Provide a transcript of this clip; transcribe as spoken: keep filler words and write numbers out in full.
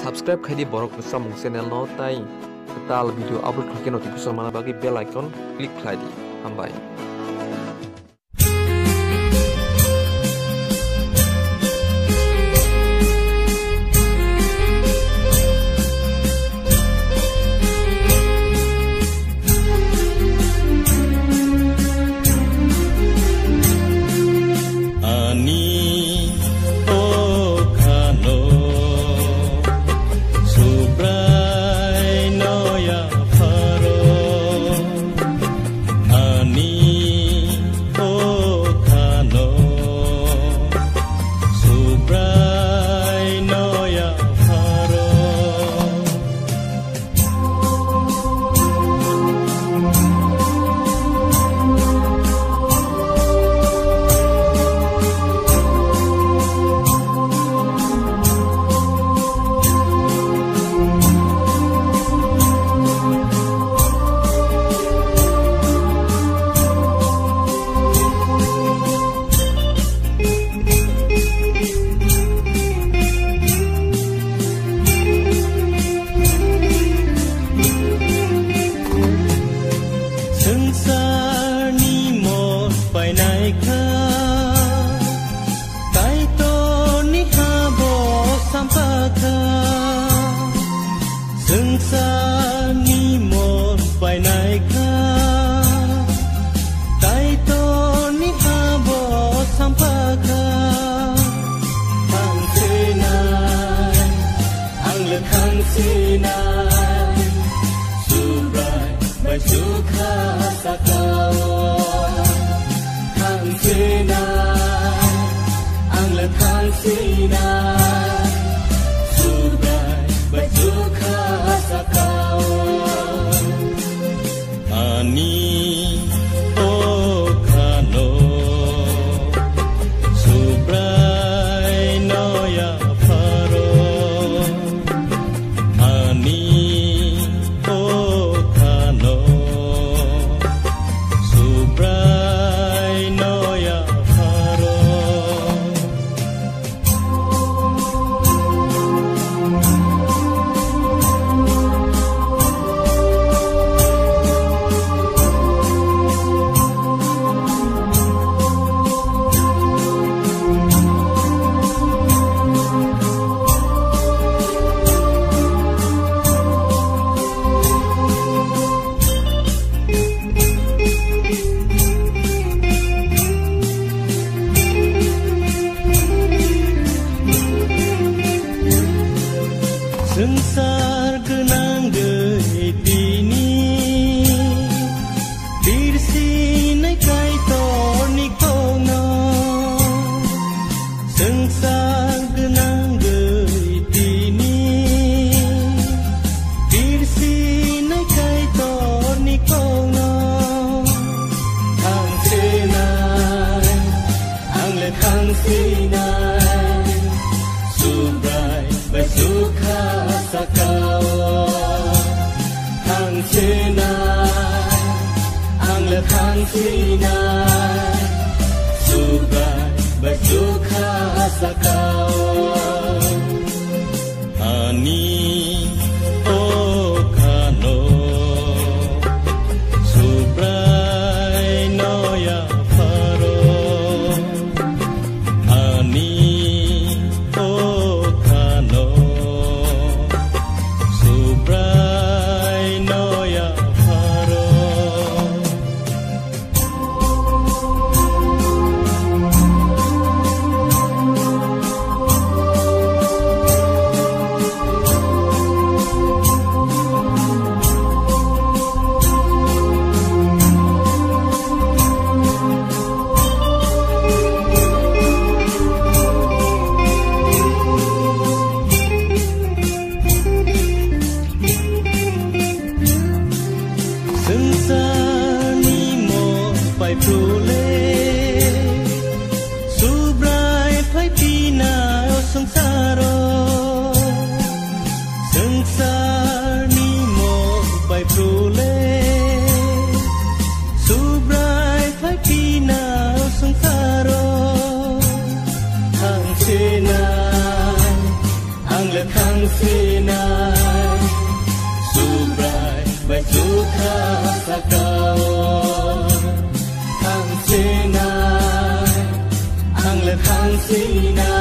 Subscribe khai di Borok Samung channel no, tai tal video upload khlai khe notification mana bagwi bell icon click khlai di. Hambai. Ani o khano Subrai noya pharo. Ani o khano Subrai noya pharo. Swngcharni mor painai kha, Kaitorni habo sampha kha. Swngcharni mor painai kha, Kaitorni habo sampha kha. Thangsinai, ang le thangsinai, Subrai bai chukha sakao. Thangsinai, ang le thangsinai, Subrai bai chukha sakao. Ani o khano Subrai noya pharo. Ani o khano Subrai noya pharo. Swngchar gwnangwi tini birsinai Kaitorni kokno. Swngchar gwnangwi tini birsinai Kaitorni kokno. Thangsinai, ang le thangsinai, Subrai bai chukha sakao. Thangsinai, ang le thangsinai, Subrai bai chukha sakao. Ani o khano Subrai noya pharo. Ani o khano Subrai noya pharo. Thangsinai, Subrai bai chukha sakao. Thangsinai, ang le thangsinai.